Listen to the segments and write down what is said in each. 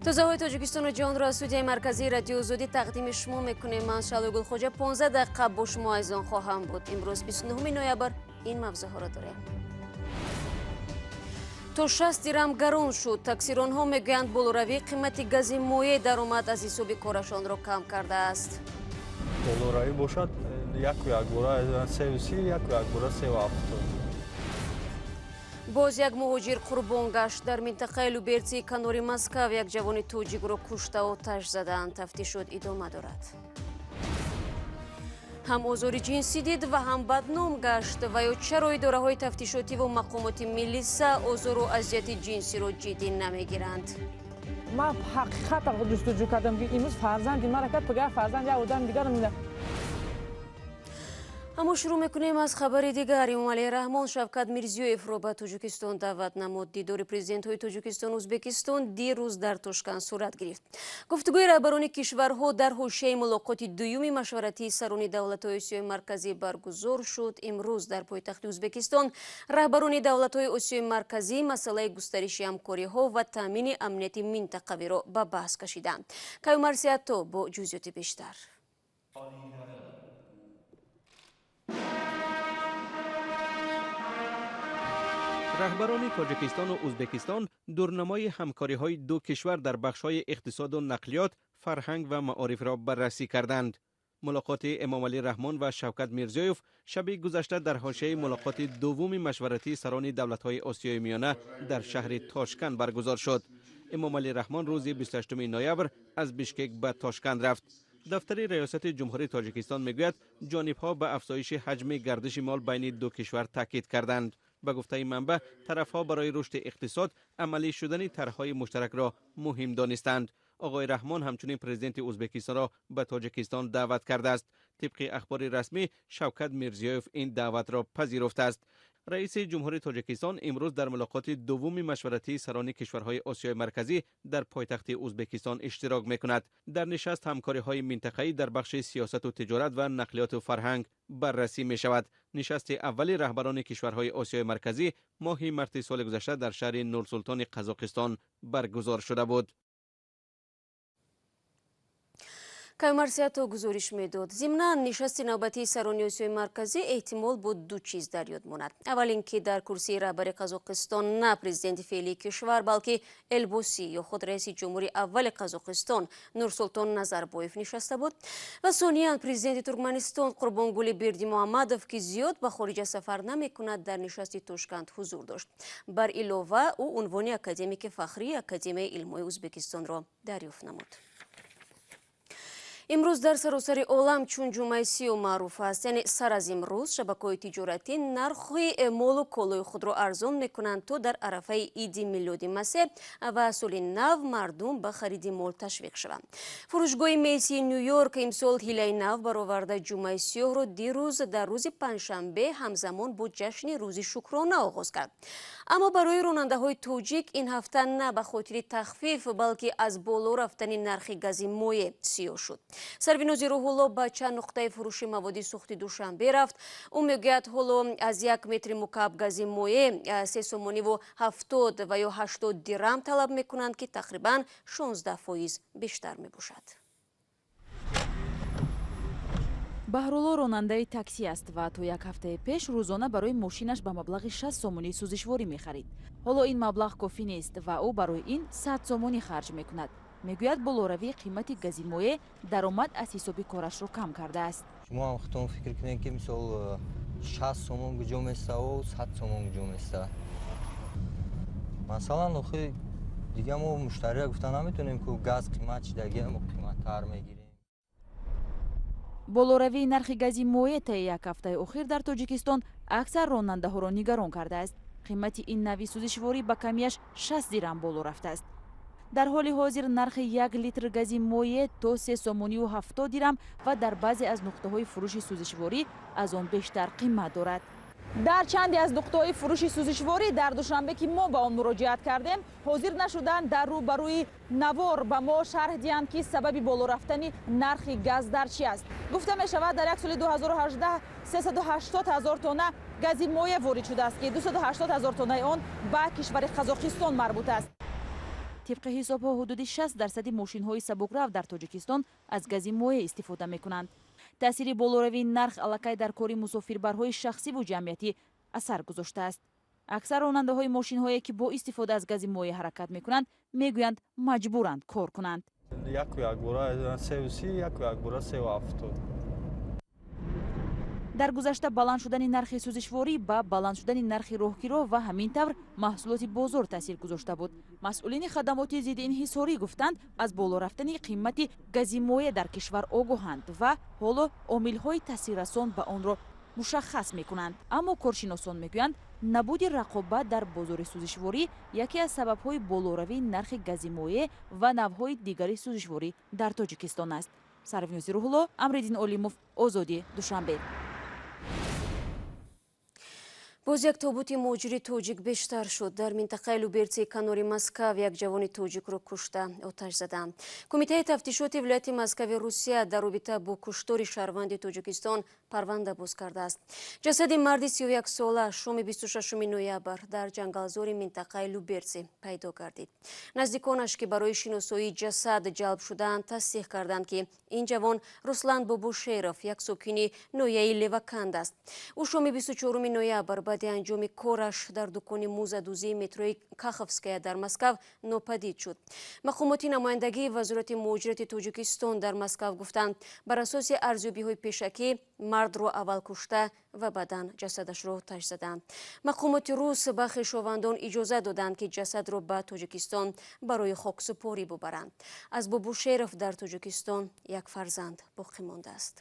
Тозаҳои Тоҷикистону ҷаҳонро аз студияи марказии Радиои Озодӣ тақдими шумо мекунем. Ман Шалои Гулхоҷа 15 дақиқа бо шумо азизон хоҳам буд. Имрӯз 29 ноябр ин мавзӯъҳоро дорем. То 60 дирам гарон шуд. Таксиронҳо мегӯянд болоравии қимати гази моеъ даромад аз ҳисоби корашонро кам кардааст. Болоравӣ бошад яку якбора 3,30, яку якбора 3,70. Боз як муҳоҷир қурбон гашт. Дар минтақаи Люберции канори Москав як ҷавони тоҷикро кушта оташ заданд. Тафтишот идома дорад. Ҳам озори ҷинсӣ дид ва ҳам бадном гашт. Ва ё чаро идораҳои тафтишотӣ ва мақомоти милиса озору азияти ҷинсиро ҷиддӣ намегиранд? Ман ҳақиқатро ҷустуҷӯ кардам, ки имрӯз фарзанди мара кард, пагар фарзанд як одами дигарро мебинад. Аммо шурӯъ мекунем аз хабари дигар. Эмомалӣ Раҳмон Шавкат Мирзиёевро ба Тоҷикистон даъват намуд. Дидори президентҳои Тоҷикистону Ӯзбекистон дирӯз дар Тошканд сурат гирифт. Гуфтугӯи раҳбарони кишварҳо дар ҳошияи мулоқоти дуюми машваратии сарони давлатҳои Осиёи Марказӣ баргузор шуд. Имрӯз дар пойтахти Ӯзбекистон раҳбарони давлатҳои Осиёи Марказӣ масъалаи густариши ҳамкориҳо ва таъмини амнияти минтақавиро ба баҳс кашиданд. Каюмар Сиятто бо ҷузъиёти бештар. Раҳбарони Тоҷикистону Ӯзбекистон дурнамои ҳамкориҳои ду кишвар дар бахшҳои иқтисоду нақлиёт, фарҳанг ва маорифро баррасӣ карданд. Мулоқоти Эмомалӣ Раҳмон ва Шавкат Мирзиёев шаби гузашта дар ҳошияи мулоқоти дуввуми машваратии сарони давлатҳои Осиёи Миёна дар шаҳри Тошканд баргузор шуд. Эмомалӣ Раҳмон рӯзи 28 ноябр аз Бишкек ба Тошканд рафт. Дафтари Риёсати Ҷумҳурии Тоҷикистон мегӯяд, ҷонибҳо ба афзоиши ҳаҷми гардиши мол байни ду кишвар таъкид карданд. Ба гуфтаи манбаъ, тарафҳо барои рушди иқтисод амалӣ шудани тарҳҳои муштаракро муҳим донистанд. Оғои Раҳмон ҳамчунин президенти Ӯзбекистонро ба Тоҷикистон даъват кардааст. Тибқи ахбори расмӣ, Шавкат Мирзиёев ин даъватро пазируфтааст. Раиси Ҷумҳурии Тоҷикистон имрӯз дар мулоқоти дуввуми машваратии сарони кишварҳои Осиёи Марказӣ дар пойтахти Ӯзбекистон иштирок мекунад. Дар нишаст ҳамкориҳои минтақаӣ дар бахши сиёсату тиҷорат ва нақлиёту фарҳанг баррасӣ мешавад. Нишасти аввали раҳбарони кишварҳои Осиёи Марказӣ моҳи марти соли гузашта дар шаҳри Нурсултони Қазоқистон баргузор шуда буд. Каюмар Сиятто гузориш медод. Зимнан нишасти навбатии сарони Осиёи Марказӣ эҳтимол бо ду чиз дар ёд монад. Аввал ин ки дар курсии раҳбари Қазоқистон на президенти феълии кишвар, балки Элбосӣ ё худ раиси ҷумҳури аввали Қазоқистон Нурсултон Назарбоев нишаста буд. Ва сониян президенти Туркманистон Қурбонгули Бердимуҳаммадов, ки зиёд ба хориҷа сафар намекунад, дар нишасти Тошканд ҳузур дошт. Бар илова ӯ унвони академики фахрии Академияи илмҳои Ӯзбекистонро дарёфт намуд. Имрӯз дар саросари олам чун ҷумъаи сиёҳ маъруф аст. Яъне сар аз имрӯз шабакаҳои тиҷоратӣ нархи молу колои худро арзон мекунанд, то дар арафаи иди милоди Масеҳ ва соли нав мардум ба хариди мол ташвиқ шаванд. Фурӯшгоҳи Мейсии Ню-Йорк имсол ҳилаи нав бароварда ҷумъаи сиёҳро дирӯз дар рӯзи панҷшанбе ҳамзамон бо ҷашни рӯзи шукрона оғоз кард. Аммо барои ронандаҳои тоҷик ин ҳафта на ба хотири тахфиф, балки аз боло рафтани нархи гази моеъ сиёҳ шуд. Сарвинози Рӯҳулло ба чанд нуқтаи фурӯши маводи сӯхти Душанбе рафт. Ӯ мегӯяд, ҳоло аз як метри мукааб гази моеъ 3,70 ва ё 80 дирам талаб мекунанд, ки тақрибан 16% бештар мебошад. Баҳрулло ронандаи таксӣ аст ва то як ҳафтаи пеш рӯзона барои мошинаш ба маблағи 60 сомонӣ сӯзишворӣ мехарид. Ҳоло ин маблағ кофӣ нест ва ӯ барои ин 100 сомонӣ харҷ мекунад. Мегӯяд, болоравии қимати гази моеъ даромад аз ҳисоби корашро кам кардааст. Шумо ҳам худтон фикр кунед, ки мисол 60 сомон куҷо месаву 100 сомон куҷо места. Масалан, охи дига мо муштария гуфта наметонем, ку газ қимат шидагия, мо қиматтар мегирем. Болоравии нархи гази моеъ таи як ҳафтаи охир дар Тоҷикистон аксар ронандаҳоро нигарон кардааст. Қимати ин нави сӯзишворӣ ба камияш 60 дирам боло рафтааст. Дар ҳоли ҳозир нархи як литр гази моеъ то 3,70 дирам ва дар баъзе аз нуқтаҳои фурӯши сӯзишворӣ аз он бештар қимат дорад. Дар чанде аз нуқтаҳои фурӯши сӯзишворӣ дар Душанбе, ки мо ба он муроҷиат кардем, ҳозир нашуданд дар рӯбарӯи навор ба мо шарҳ диҳанд, ки сабаби боло рафтани нархи газ дар чи аст. Гуфта мешавад, дар як соли 2018 380 ҳазор тонна гази моеъ ворид шудааст, ки 280 ҳазор тоннаи он ба кишвари Қазоқистон марбут аст. Тибқи ҳисобҳо, ҳудуди 60% мошинҳои сабукрав дар Тоҷикистон аз гази моеъ истифода мекунанд. Таъсири болоравии нарх аллакай дар кори мусофирбарҳои шахсиву ҷамъиятӣ асар гузоштааст. Аксар ронандаҳои мошинҳое, ки бо истифода аз гази моеъ ҳаракат мекунанд, мегӯянд, маҷбуранд кор кунанд. Яку якбора 3,30, яку якбора 3,70. Дар гузашта баланд шудани нархи сӯзишворӣ ба баланд шудани нархи роҳкиро ва ҳамин тавр маҳсулоти бозор таъсир гузошта буд. Масъулини хадамоти зидди инҳисорӣ гуфтанд, аз боло рафтани қимати гази моеъ дар кишвар огоҳанд ва ҳоло омилҳои таъсиррасон ба онро мушаххас мекунанд. Аммо коршиносон мегӯянд, набуди рақобат дар бозори сӯзишворӣ яке аз сабабҳои болоравии нархи гази моеъ ва навъҳои дигари сӯзишворӣ дар Тоҷикистон аст. Сарвинози Рӯҳулло, Амриддин Олимов, Озодӣ, Душанбе. Боз як тобути муҳоҷири тоҷик бештар шуд. Дар минтақаи Люберции канори Москав як ҷавони тоҷикро кушта оташ заданд. Кумитаи тафтишоти вилояти Москави Русия дар робита бо куштори шаҳрванди Тоҷикистон парванда боз кардааст. Ҷасади марди 31-сола шоми 26 ноябр дар ҷангалзори минтақаи Люберци пайдо гардид. Наздиконаш, ки барои шиносоии ҷасад ҷалб шудаанд, тасдиқ карданд, ки ин ҷавон Руслан Бобошеров, як сокини ноҳияи Леваканд аст. Ӯ шоми 24 ноябр баъди анҷоми кораш дар дукони музадузии метрои Каховская дар Москав нопадид шуд. Мақомоти намояндагии Вазорати муҳоҷирати Тоҷикистон дар Москав гуфтанд, бар асоси арзёбиҳои пешакӣ мардро аввал кушта ва баъдан ҷасадашро оташ заданд. Мақомоти рус ба хешовандон иҷоза доданд, ки ҷасадро ба Тоҷикистон барои хоксупорӣ бубаранд. Аз Бобошеров дар Тоҷикистон як фарзанд боқӣ мондааст.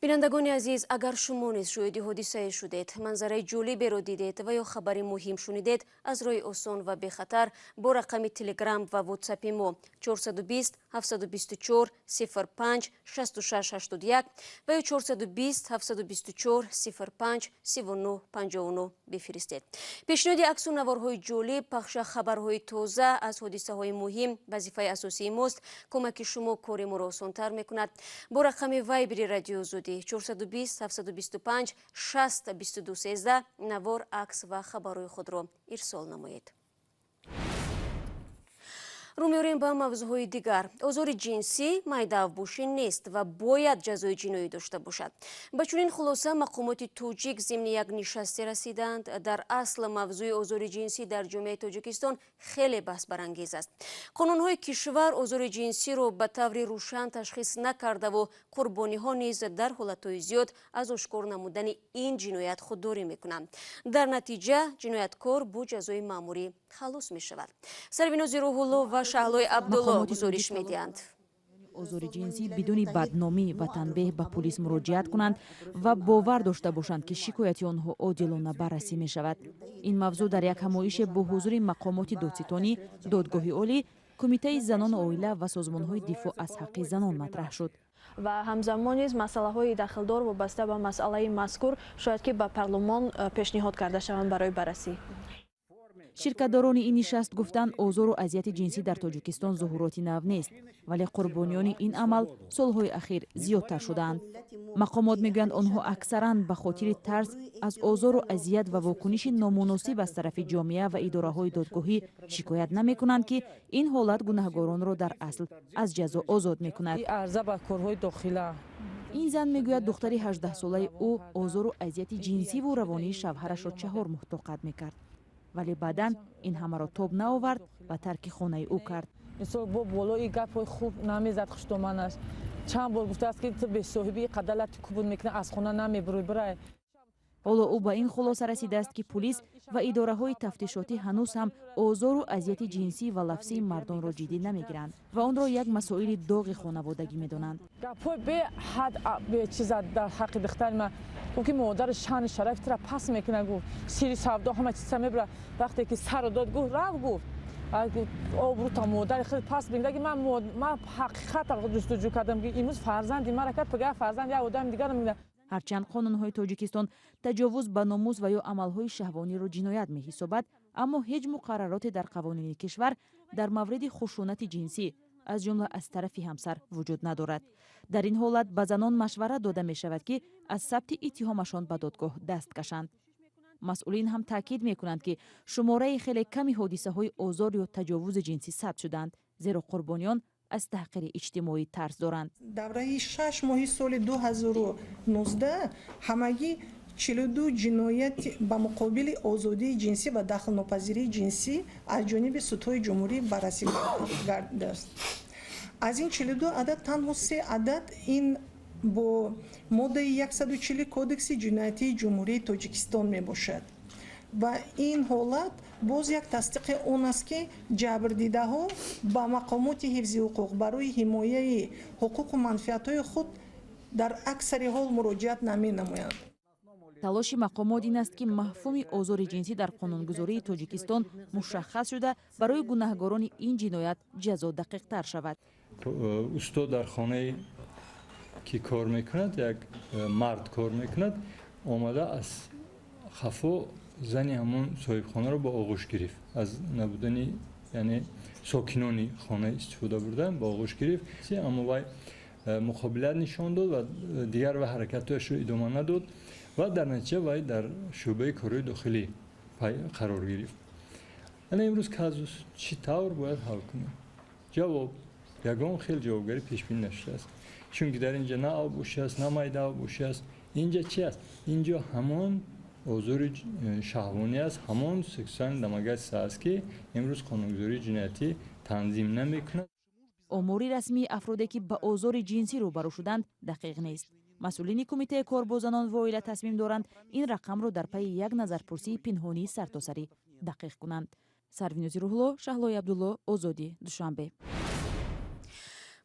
Бинандагони азиз, агар шумо низ шоҳиди ҳодисае шудед, манзараи ҷолиберо дидед ва ё хабари муҳим шунидед, аз роҳи осон ва бехатар бо рақами Телеграм ва Ватсапи мо 420 724 05 66 81 ва ё 420 724 05 39 59 бифиристед. Пешниҳоди аксу наворҳои ҷолиб, пахша хабарҳои тоза аз ҳодисаҳои муҳим вазифаи асосии мост. Кӯмаки шумо кори моро осонтар мекунад. Бо рақами Вайбери Радио Озодӣ 420 725 60 22 13 навор, акс ва хабарҳои худро ирсол намоед. Рӯ меорем ба мавзӯъҳои дигар. Озори ҷинсӣ майдаавбошӣ нест ва бояд ҷазои ҷиноӣ дошта бошад. Ба чунин хулоса мақомоти тоҷик зимни як нишасте расиданд. Дар асл мавзӯи озори ҷинсӣ дар ҷомеаи Тоҷикистон хеле баҳсбарангез аст. Қонунҳои кишвар озори ҷинсиро ба таври рӯшан ташхис накардаву қурбониҳо низ дар ҳолатҳои зиёд аз ошкор намудани ин ҷиноят худдорӣ мекунанд. Дар натиҷа ҷинояткор бо ҷазои маъмурӣ халос мешавад. Сарвинози Рӯҳулло ва Шаҳлои Абдулло гузориш медиҳанд. Озори ҷинсӣ бидуни бадномӣ ва танбеҳ ба пулис муроҷиат кунанд ва бовар дошта бошанд, ки шикояти онҳо одилона баррасӣ мешавад. Ин мавзӯъ дар як ҳамоише бо ҳузури мақомоти додситонӣ, Додгоҳи олӣ, Кумитаи занону оила ва созмонҳои дифоъ аз ҳаққи занон матраҳ шуд. Ва ҳамзамон низ масъалаҳои дахлдор вобаста ба масъалаи мазкур шояд ки ба парлумон пешниҳод карда шаванд барои баррасӣ. Ширкатдорони ин нишаст гуфтанд, озору азияти ҷинсӣ дар Тоҷикистон зуҳуроти нав нест, вале қурбониёни ин амал солҳои ахир зиёдтар шудаанд. Мақомот мегӯянд, онҳо аксаран ба хотири тарс аз озору азият ва вокуниши номуносиб аз тарафи ҷомеа ва идораҳои додгоҳӣ шикоят намекунанд, ки ин ҳолат гунаҳгоронро дар асл аз ҷазо озод мекунад. Арза ба корҳои дохила. Ин зан мегӯяд, духтари 18-солаи ӯ озору азияти ҷинсиву равонии шавҳарашро 4 моҳ тоқат мекард, вале баъдан ин ҳамаро тоб наовард ва тарки хонаи ӯ кард. Мисол, бо болои гапҳои хуб намезад хуштоманаш. Чанд бор гуфтааст, ки ту бесоҳиби қадар лати кубуд мекунӣ, аз хона намебурӯй, бирай. Ҳоло ӯ ба ин хулоса расидааст, ки пулис ва идораҳои тафтишотӣ ҳанӯз ҳам озору азияти ҷинсӣ ва лафзии мардонро ҷиддӣ намегиранд ва онро як масоили доғи хонаводагӣ медонанд. Гапҳои беҳад бечиза дар ҳаққи духтари ман гуфт, ки модари шаъни шарафи тура пас мекунад, гуфт, сири савдо ҳама чиза мебурад. Вақте ки сарро дод, гуфт, рав, гуфт, обрӯта модари худ пас мекунад. Ки ман ҳақиқатро ҷустуҷӯ кардам, ки имрӯз фарзанди мара кард, пага фарзанди як одами дигарро мекунад. Ҳарчанд қонунҳои Тоҷикистон таҷовуз ба номус ва ё амалҳои шаҳвониро ҷиноят меҳисобад, аммо ҳеҷ муқаррароте дар қавонини кишвар дар мавриди хушунати ҷинсӣ, аз ҷумла аз тарафи ҳамсар, вуҷуд надорад. Дар ин ҳолат ба занон машварат дода мешавад, ки аз сабти иттиҳомашон ба додгоҳ даст кашанд. Масъулин ҳам таъкид мекунанд, ки шумораи хеле ками ҳодисаҳои озор ё таҷовузи ҷинсӣ сабт шуданд, зеро қурбониён аз таҳқири иҷтимоӣ тарс доранд. Давраи 6 моҳи соли 2019 ҳамагӣ 42 ҷиноят ба муқобили озодии ҷинсӣ ва дахлнопазирии ҷинсӣ аз ҷониби судҳои ҷумҳурӣ баррасӣ гардидааст. Аз ин 42 адад танҳо се адад ин бо моддаи 140 Кодекси ҷиноятии Ҷумҳурии Тоҷикистон мебошад ва ин ҳолат боз як тасдиқи он аст, ки ҷабрдидаҳо ба мақомоти ҳифзи ҳуқуқ барои ҳимояи ҳуқуқу манфиатҳои худ дар аксари ҳол муроҷиат наменамоянд. Талоши мақомот ин аст, ки мафҳуми озори ҷинсӣ дар қонунгузории Тоҷикистон мушаххас шуда, барои гунаҳгорони ин ҷиноят ҷазо дақиқтар шавад. Устод дар хонае ки кор мекунад, як мард кор мекунад, омада аз хафо зани ҳамон соҳибхонаро ба оғӯш гирифт. Аз набудани, яъне сокинони хона истифода бурда, ба оғӯш гирифт, аммо вай муқобилат нишон дод ва дигар ва ҳаракатҳояшро идома надод ва дар натиҷа вай дар шӯъбаи корҳои дохилӣ қарор гирифт. Ана имрӯз казус чӣ тавр бояд ҳал кунем? Ҷавоб: ягон хел ҷавобгарӣ пешбинӣ нашудааст, чунки дар инҷа на авбошӣ аст, на майда авбошӣ аст. Инҷа чи аст? Инҷо ҳамон озори шаҳвонӣ аст, ҳамон сексуальный домогательство аст, ки имрӯз қонунгузории ҷиноятӣ танзим намекунад. Омори расмии афроде, ки ба озори ҷинсӣ рӯбарӯ шуданд, дақиқ нест. Масъулини Кумитаи кор бо занон ва оила тасмим доранд, ин рақамро дар пайи як назарпурсии пинҳонии сартосарӣ дақиқ кунанд. Сарвинози Рӯҳулло, Шаҳлои Абдулло, Озодӣ, Душанбе.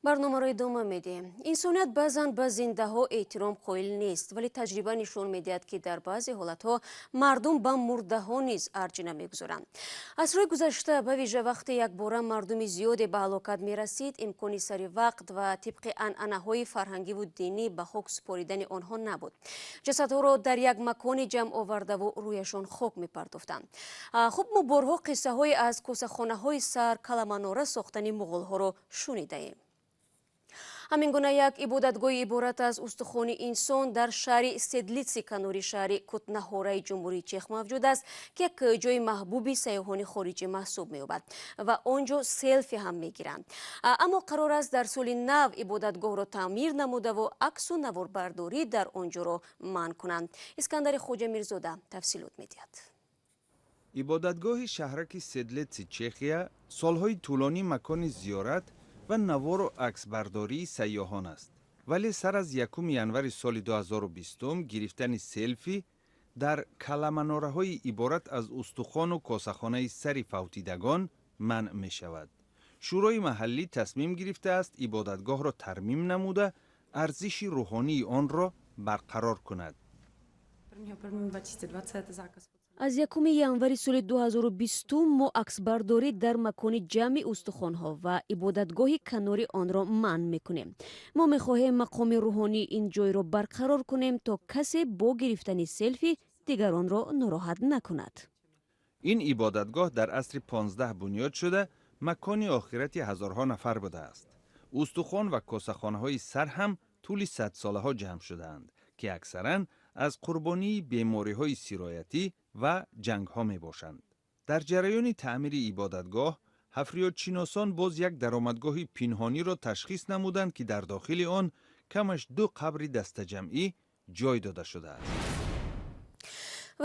Барномаро идома медиҳем. Инсоният баъзан ба зиндаҳо эҳтиром қоил нест, вале таҷриба нишон медиҳад, ки дар баъзе ҳолатҳо мардум ба мурдаҳо низ арҷ намегузоранд. Асрҳои гузашта, ба вижа вақте якбора мардуми зиёде ба ҳалокат мерасид, имкони сари вақт ва тибқи анъанаҳои фарҳангиву динӣ ба хок супоридани онҳо набуд. Ҷасадҳоро дар як макони ҷамъ овардаву рӯяшон хок мепартофтанд. Хуб, мо борҳо қиссаҳое аз косахонаҳои сар каламанора сохтани муғулҳоро шунидаем. Ҳамин гуна як ибодатгоҳи иборат аз устухони инсон дар шаҳри Седлитси, канори шаҳри Кутнаҳораи Ҷумҳурии Чех мавҷуд аст, ки як ҷои маҳбуби сайёҳони хориҷӣ маҳсуб меёбад ва он ҷо селфи ҳам мегиранд. Аммо қарор аст дар соли нав ибодатгоҳро таъмир намудаву аксу наворбардорӣ дар он ҷоро манъ кунанд. Искандари Хоҷамирзода тафсилот медиҳад. Ибодатгоҳи шаҳраки Седлетси Чехия солҳои тӯлонӣ макони зиёрат ва навору аксбардории сайёҳон аст, вале сар аз 1 январи соли 2020 гирифтани селфи дар каламанораҳои иборат аз устухону косахонаи сари фавтидагон манъ мешавад. Шӯрои маҳаллӣ тасмим гирифтааст, ибодатгоҳро тармим намуда, арзиши рӯҳонии онро барқарор кунад. Аз 1 январи соли 2020 мо аксбардорӣ дар макони ҷамъи устухонҳо ва ибодатгоҳи канори онро манъ мекунем. Мо мехоҳем мақоми рӯҳонии ин ҷойро барқарор кунем, то касе бо гирифтани селфи дигаронро нороҳат накунад. Ин ибодатгоҳ дар асри 15 бунёд шуда, макони охирати ҳазорҳо нафар будааст. Устухон ва косахонаҳои сар ҳам тӯли садсолаҳо ҷамъ шудаанд, ки аксаран аз қурбонии бемориҳои сироятӣ ва ҷангҳо мебошанд. Дар ҷараёни таъмири ибодатгоҳ ҳафриётшиносон боз як даромадгоҳи пинҳониро ташхис намуданд, ки дар дохили он камаш ду қабри дастаҷамъӣ ҷой дода шудааст.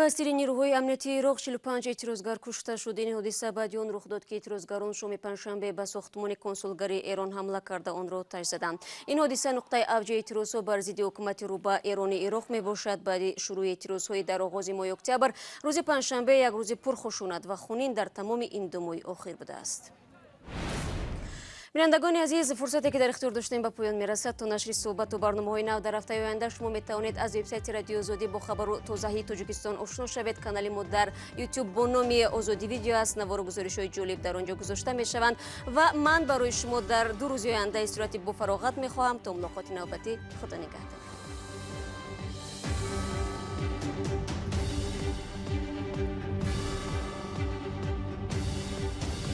Вазири нирӯҳои амниятии Ироқ: 45 эътирозгар кушта шуд. Ин ҳодиса баъди он рух дод, ки эътирозгарон шоми панҷшанбе ба сохтмони консулгарии Эрон ҳамла карда, онро оташ заданд. Ин ҳодиса нуқтаи авҷи эътирозҳо бар зидди ҳукумати рӯба эрони Ироқ мебошад. Баъди шурӯи эътирозҳои дар оғози моҳи октябр, рӯзи панҷшанбе як рӯзи пурхушунат ва хунин дар тамоми ин 2 моҳи охир будааст. Бинандагони азиз, фурсате, ки дар ихтиёр доштем, ба поён мерасад. То нашри суҳбату барномаҳои нав дар ҳафтаи оянда, шумо метавонед аз вебсайти Радиои Озодӣ бо хабару тозаҳии Тоҷикистон ошно шавед. Канали мо дар Ютуб бо номи Озодӣ Видео аст. Навору гузоришҳои ҷолиб дар он ҷо гузошта мешаванд. Ва ман барои шумо дар 2 рӯзи оянда истироҳати бофароғат мехоҳам. То мулоқоти навбатӣ, Худо нигаҳдор.